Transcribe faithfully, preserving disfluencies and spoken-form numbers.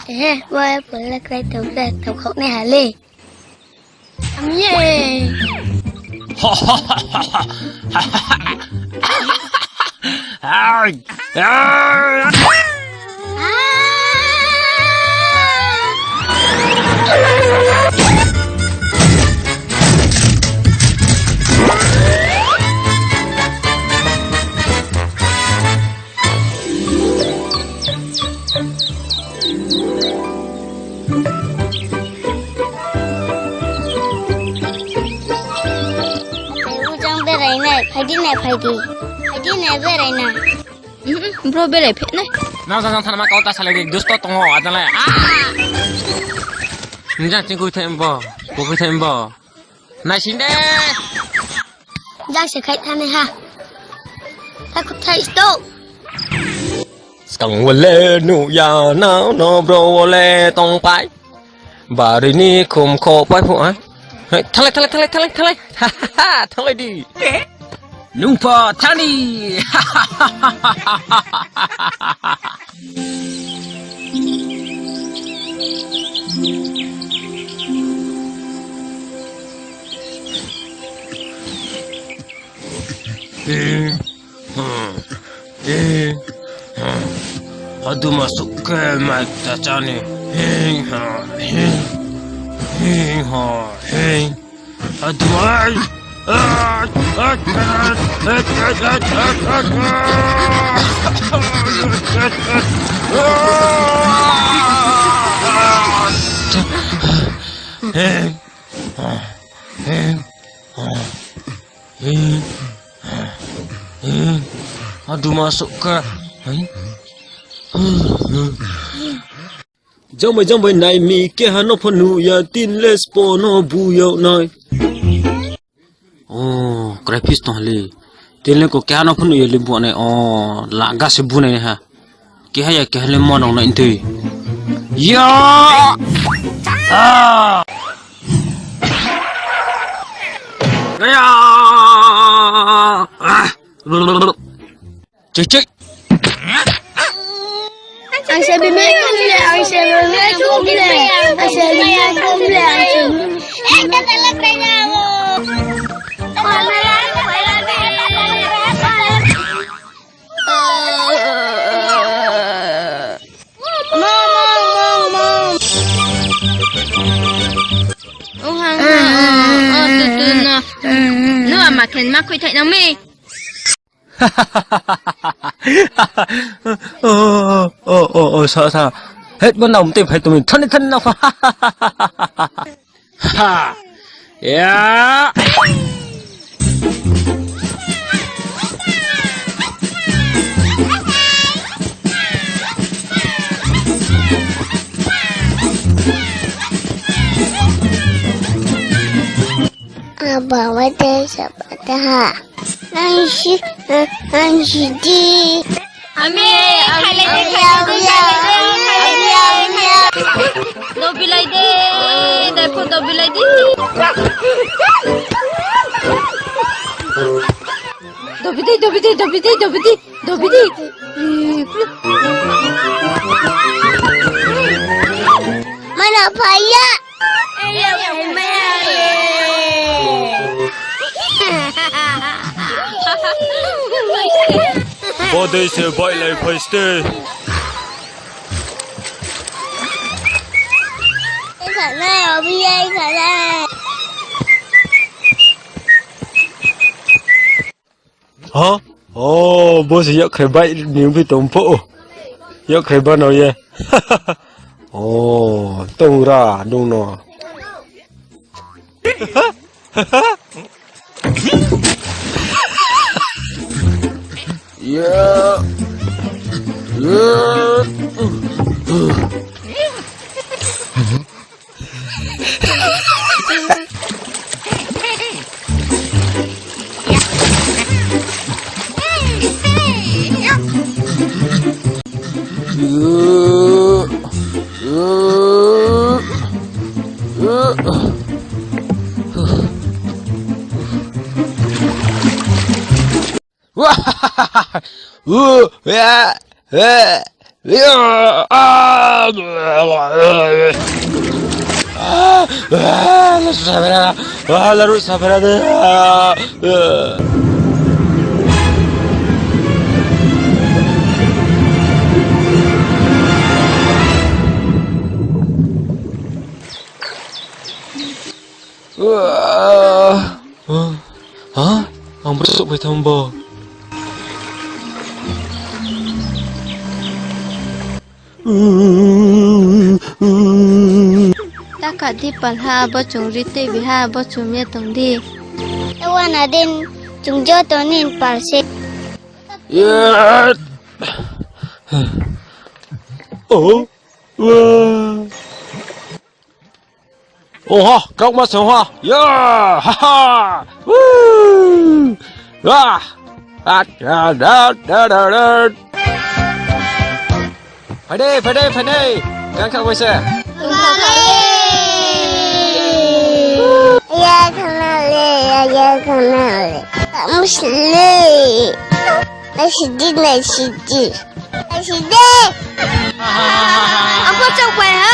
He, bo apple le krai tong khe tongkhaoh nai ha le. Am ye. Ujang berai nai, phai di nai, phai di. Phai di nai, berai nai. Bro berai phe nai. Nang jang jang thanma kau ta salai di, dusto tong o, ajang le. Nijang ching kui thai bo, bo kui thai bo. Naising de. Jang se khai thani ha. Tha kuthai sto. Skang wo le nuh ya nang no bro wo le tongpai. Bari ni khum kho pai phu ha. Hei, thanglai, thanglai, thanglai, thanglai, thanglai. Ha, ha, ha, thanglai di. Nung pho thani. Aduma suh khe mai ta chá ni. Hing ha, hing. Hing ha, hing. Aduma. Hing. Hing. Hing. Hing. Aduma suh khe. Hing. Jang bai jang bai nai mi, keha no pho nuh ya, tin le spo no bu yag nai. O, crayfish tong ha le. Tin le ko keha no pho nuh ya le bu nai, o, laga se bu nai ha. Keha ya, keha le mo nang nai ntui. Ya! Ah! Gaya! Ah! Cik, cik. Ang se bini kum le, ang se bini kum le, ang se bini kum le, ang se bini. Mom, mom, mom, mom. Oh, hang, hang, oh, oh, tu, tu, no. No, ama khen ma khui thai nang mi. Oh, oh, oh, oh, sa, sa. Het mo nang mte phai tumi. Thani, thani nang. Ha. Ya. Aba, wate, sabata ha. Ang si, ang si di. Ami, ami, ami, ami, ami. Dobilai de, dai pho dobilai de. Dobi de, dobi de, dobi de, dobi de, dobi de. Mana phai ya. Bo dei se bailai phai ste. Khanai, obi ai khanai. Ha? O, bo se yakkhrai bai ni ongphi tong pho. Yakkhrai ba no ye. O, tong ra, nung no. Ya. Ya. Ya, ah, ah, laruh saphera, ah, laruh saphera de, ah, ah. Uah. Ha? Ang brouh souhphai thanng bo. Taka di pal ha, bo chung ri tuibi ha, bo chung ye tong di. Ewana din chung joto nin pal se. Yet. Oh. Uah. Oha, kraoma se ha. Ya, ha, ha. Woo. Ah. Ah, da, da, da, da, da. Phai de, phai de, phai de. Kang kha bai se. Ya, khana le, ya, ya, khana le. Musli. Nai sidi, nai sidi. Nai sidi. Ang pho chouh pai ha.